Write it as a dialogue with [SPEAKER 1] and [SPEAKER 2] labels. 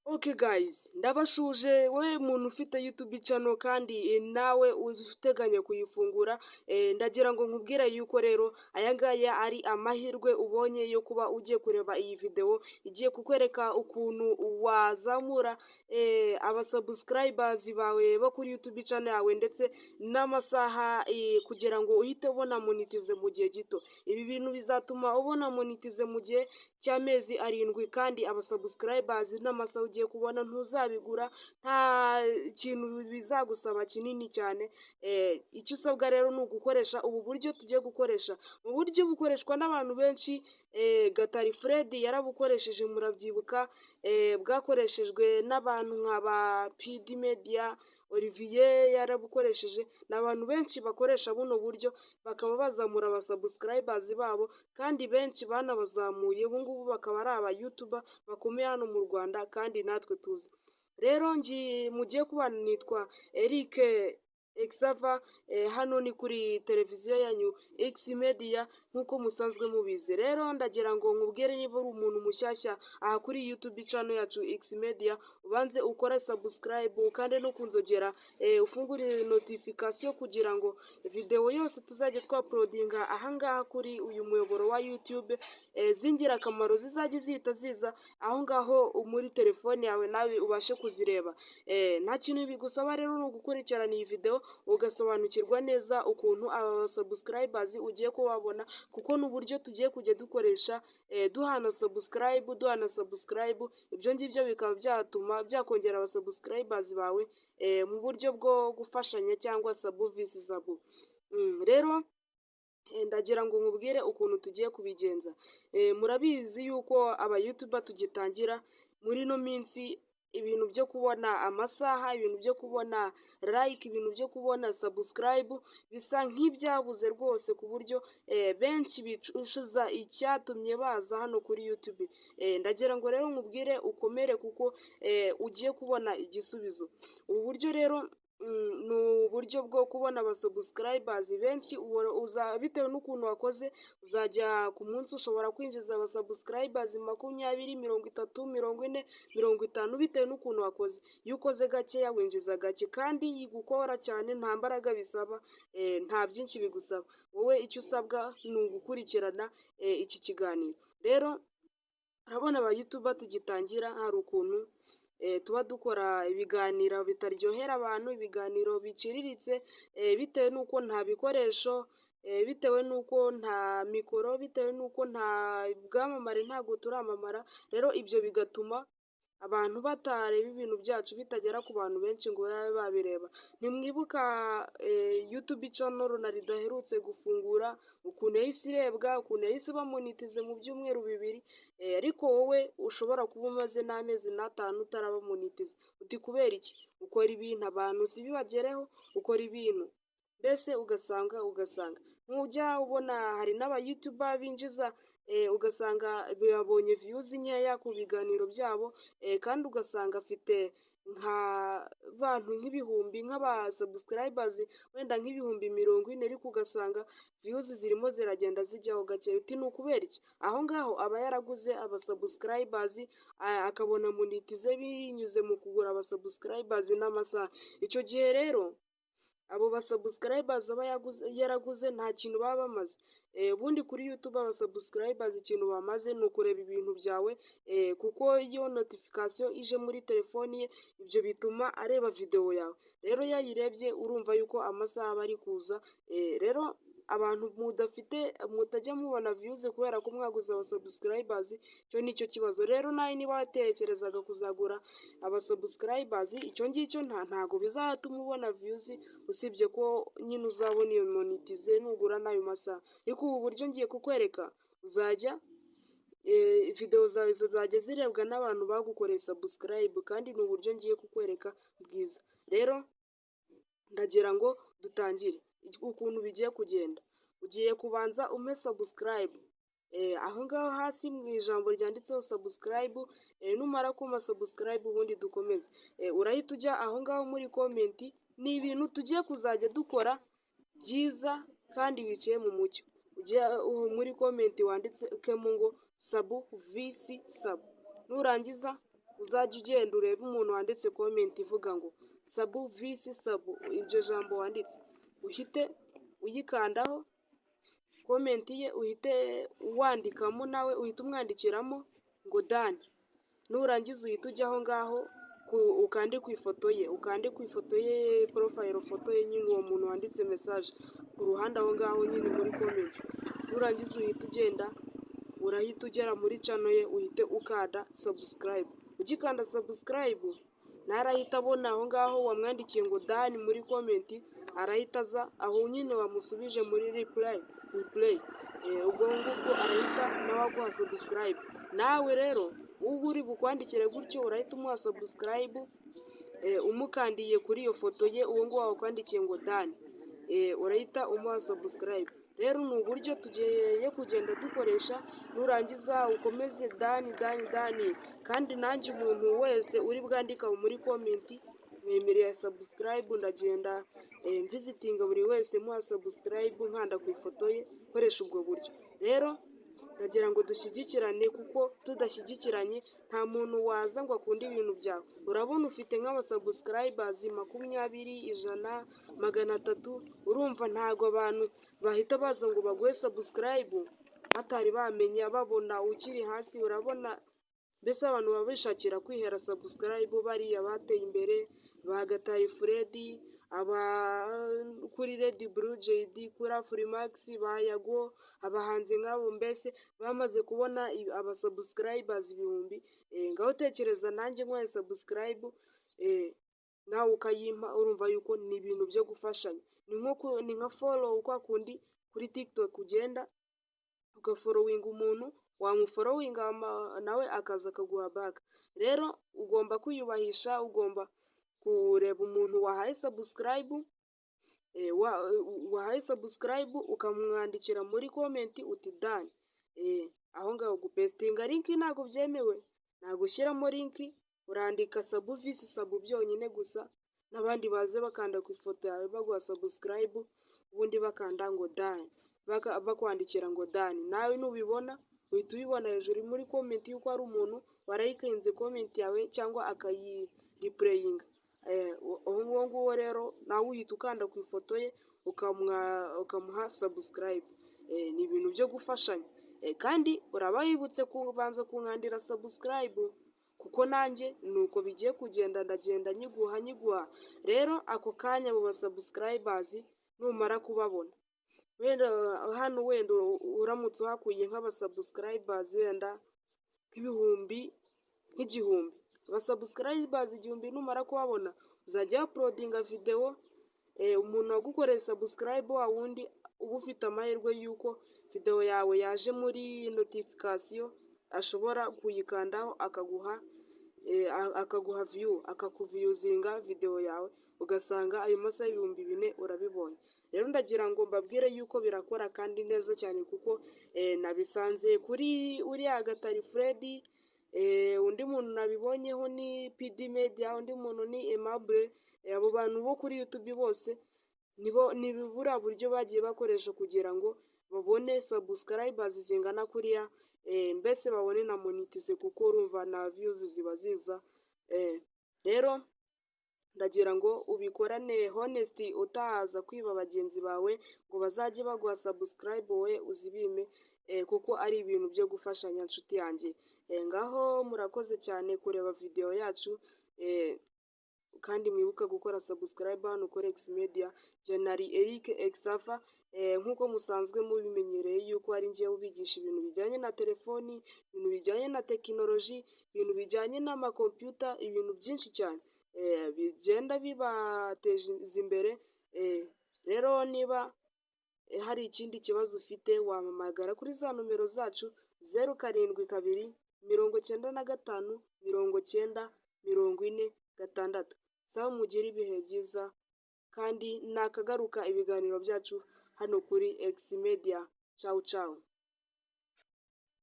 [SPEAKER 1] Okay guys, ndabasuhuje wowe muntu ufite YouTube channel kandi nawe uteganya kuyifungura, ndagira ngo nkubwire yuko rero aya ngaya ari amahirwe ubonye yo kuba ugiye kureba iyi video igiye kukwereka ukuntu wazamura abasubscribers bawe bo kuri YouTube channel yawe ndetse n'amasaha kugira ngo uhite ubona monetize mu gihe gito. Ibi bintu bizatuma ubona monetize mu gihe cy'amezi 7, kandi abasubscribers n'amasaha ugiye kubona ntuzabigura, nta kintu bizagusaba kinini cyane. Icyo usabwa rero ni ugukoresha ubu buryo tugiye gukoresha, mu buryo bukoreshwa n'abantu benshi. Gatari Fred yarabukoresheje, murabyibuka, bwakoreshejwe n'abantu nka ba PD Media, Olivier yarabukoresheje. Ni abantu benshi bakoresha buno buryo bakaba bazamura abasubscribers babo, kandi benshi banabazamuye ubu ngubu bakaba ari aba YouTuber bakomeye hano mu Rwanda kandi natwe tuzi. Rero mugiye kubana nitwa Eric Exava, hano ni kuri televiziyo yanyu X Media nk'uko musanzwe mubizi. Rero ndagira ngo nkubwire, niba uri umuntu mushyashya aha kuri YouTube channel yacu X Media, ubanze ukore subscribe, ukande no kunzogera, ufungure notification kugira ngo video yose tuzajya twauploadinga ahangaha kuri uyu muyoboro wa YouTube z'ingirakamaro zizajya zihita ziza aho ngaho muri telefone yawe, nawe ubashe kuzireba. Nta kintu bigusaba rero, ni ugukurikirana iyi video ugasobanukirwa neza ukuntu aba subscribers ugiye kubabona, kuko ni uburyo tugiye kujya dukoresha duhana subscribe, duhana subscribe, ibyo ngibyo bikaba byatuma byakongera aba subscribers bawe mu buryo bwo gufashanya cyangwa sub vs sub. Rero ndagira ngo nkubwire ukuntu tugiye kubigenza. Murabizi yuko aba YouTuber tugitangira muri ino minsi, ibintu byo kubona amasaha, ibintu byo kubona like, ibintu byo kubona subscribe bisa nk'ibyabuze rwose, ku buryo benshi bicuza icyatumye baza hano kuri YouTube. Ndagira ngo rero nkubwire ukomere, kuko ugiye kubona igisubizo. Ubu buryo rero ni uburyo bwo kubona abasubscribers benshi. Bitewe n'ukuntu wakoze, uzajya ku munsi ushobora kwinjiza abasubscribers 20, 30, 40, 50, bitewe n'ukuntu wakoze. Iyo ukoze gakeya winjiza gake, kandi gukora cyane nta mbaraga bisaba, nta byinshi bigusaba. Wowe icyo usabwa ni ugukurikirana iki kiganiro. Rero urabona aba YouTuber tugitangira hari ukuntu tuba dukora ibiganiro bitaryohera abantu, ibiganiro biciriritse, bitewe n'uko nta bikoresho, bitewe n'uko nta mikoro, bitewe n'uko nta bwamamare, ntabwo turamamara. Rero ibyo bigatuma abantu batareba ibintu byacu, bitagera ku bantu benshi ngo babe babireba. Ntimwibuka YouTube channel Ronaldo aherutse gufungura, ukuntu yahise irebwa, ukuntu yahise iba monetize mu byumweru 2? Ariko wowe ushobora kuba umaze n'amezi n'atanu utaraba monetize. Uti kubera iki? Ukora ibintu abantu sibibagereho, ukora ibintu mbese ugasanga ntujya ubona. Hari n'aba YouTuber binjiza, ugasanga babonye views nkeya ku biganiro byabo, kandi ugasanga afite nk'abantu nk'ibihumbi, nk'abasubscribers wenda nk'ibihumbi 40, ariko ugasanga views zirimo ziragenda zijyaho gake. Uti ni ukubera iki? Aho ngaho aba yaraguze abasubscribers, akabona monetize binyuze mu kugura abasubscribers n'amasaha. Icyo gihe rero abo basubscribers aba yaraguze nta kintu baba bamaze. Ubundi kuri YouTube abasubscribers ikintu bamaze ni ukureba ibintu byawe, kuko iyo notification ije muri telefoni ye, ibyo bituma areba videwo yawe. Rero iyo ayirebye, urumva yuko amasaha aba ari kuza. Rero abantu mudafite, mutajya mubona views kubera ko mwaguze abasubscribers, icyo ni cyo kibazo. Rero nawe niba watekerezaga kuzagura abasubscribers, icyo ngicyo ntago bizatuma ubona views, usibye ko nyine uzabona iyo monetize nugura n'ayo masaha. Ariko ubu buryo ngiye kukwereka, uzajya videwo zawe zizajya zirebwa n'abantu bagukoreye subscribe, kandi ni uburyo ngiye kukwereka bwiza. Rero ndagira ngo dutangire ukuntu bigiye kugenda. Ugiye kubanza umpe subscribe aho ngaho hasi mu ijambo ryanditseho subscribe. Numara kumpa subscribe, ubundi dukomeze. Urahita ujya aho ngaho muri comment. Ni ibintu tugiye kuzajya dukora byiza kandi biciye mu mucyo. Ujye muri comment wanditsemo ngo sub vs sub. Nurangiza Uzajya ugenda urebe umuntu wanditse comment ivuga ngo "sub vs sub", iryo jambo wanditse uhite uyikandaho comment ye, uhite wandikamo nawe, uhite umwandikiramo ngo "done". Nurangiza uhite ujya aho ngaho ukande ku ifoto ye, ukande ku ifoto ye, profile photo ye nyine, uwo muntu wanditse message ku ruhande aho ngaho nyine muri comment. Nurangiza uhite ugenda, urahita ugera muri channel ye, uhite ukanda subscribe. Ugikanda subscribe, narahita abona aho ngaho wamwandikiye ngo "done" muri comment, arahita aza aho nyine wamusubije muri reply. Ubwo ngubwo arahita nawe aguha subscribe. Nawe rero uba uri bukwandikire gutyo, urahita umuha subscribe umukandiye kuri iyo foto ye, uwo nguwo wakwandikiye ngo "done", urahita umuha subscribe. Rero ni uburyo tugiye kugenda dukoresha. Nurangiza ukomeze done, done, done. Kandi nanjye umuntu wese uri bwandika muri comment mwemereye subscribe. Ndagenda mvisitinga buri wese muha subscribe, nkanda ku ifoto ye, nkoresha ubwo buryo. Rero ndagira ngo dushyigikirane, kuko tudashyigikiranye nta muntu waza ngo akunde ibintu byawe. Urabona ufite nk'abasubscribers 20, 100, 300, urumva ntabwo abantu bahita baza ngo baguhe subscribe batari bamenya, babona ukiri hasi. Urabona mbese abantu baba bishakira kwihera subscribe, bariya bateye imbere ba Gatari Fred, aba kuri Red Blue JD, kuri Afrimax, ba Yago, abahanzi nk'abo mbese bamaze kubona abasubscribers ibihumbi. Ngaho tekereza nanjye nkwaye subscribe nawe ukayimpa, urumva yuko ni ibintu byo gufashanya. Ni nka follow, kwa kundi kuri TikTok ugenda ugafollowinga umuntu, wamufollowinga nawe akaza akaguha back. Rero ugomba kwiyubahisha, ugomba kureba umuntu wahaye subscribe, wahaye subscribe ukamwandikira muri comment uti "done". Aho ngaho gupastinga link ntabwo byemewe, ntabwo ushyiramo link, urandika "sub vs sub" byonyine gusa, n'abandi baze bakanda ku ifoto yawe baguha subscribe, ubundi bakanda ngo "done", bakwandikira ngo "done". Nawe nubibona uhita ubibona hejuru muri comment yuko hari umuntu walikinze comment yawe cyangwa akayireplyinga. Uwo nguwo rero nawe uhita ukanda ku ifoto ye ukamuha subscribe. Ni ibintu byo gufashanya, kandi uraba wibutse kubanza kunkandira subscribe, kuko nanjye ni uko bigiye kugenda, ndagenda nyiguha nyiguha. Rero ako kanya abo basubscribers numara kubabona, wenda hano wenda uramutse uhakuye nk'abasubscribers wenda nk'ibihumbi nk'igihumbi, abasubscribers 1000 numara kubabona, uzajya uploadinga video, umuntu wagukoreye subscribe wa wundi uba ufite amahirwe y'uko video yawe yaje muri notification, ashobora kuyikandaho akaguha view, akakuviewinga video yawe, ugasanga ayo masaha 4000 urabibonye. Rero ndagira ngo mbabwire yuko birakora kandi neza cyane, kuko nabisanze kuri uriya Gatari Fred, undi muntu nabibonyeho ni PD Media, undi muntu ni Aimable. Abo bantu bo kuri YouTube bose nibo ni buriya buryo bagiye bakoresha kugira ngo babone subscribers zingana kuriya, mbese babone na monetize, kuko urumva na views ziba ziza. Rero ndagira ngo ubikorane honesty, utaza kwiba bagenzi bawe ngo bazajye baguha subscribe wowe uzibime, kuko ari ibintu byo gufashanya, nshuti yanjye. Ngaho murakoze cyane kureba video yacu, kandi mwibuke gukora subscribe hano kuri X Media. Jenali Eric Exava, nk'uko musanzwe mubimenyereye yuko ari njyewe ubigisha ibintu bijyanye na telefoni, ibintu bijyanye na tekinoloji, ibintu bijyanye n'amakompiyuta, ibintu byinshi cyane bigenda bibateza imbere. Rero niba hari ikindi kibazo ufite, wampamagara kuri za nomero zacu 072 95 90 40 6. Sawa, mugire ibihe byiza kandi nakagaruka ibiganiro byacu hano kuri X Media. Cawu cawu.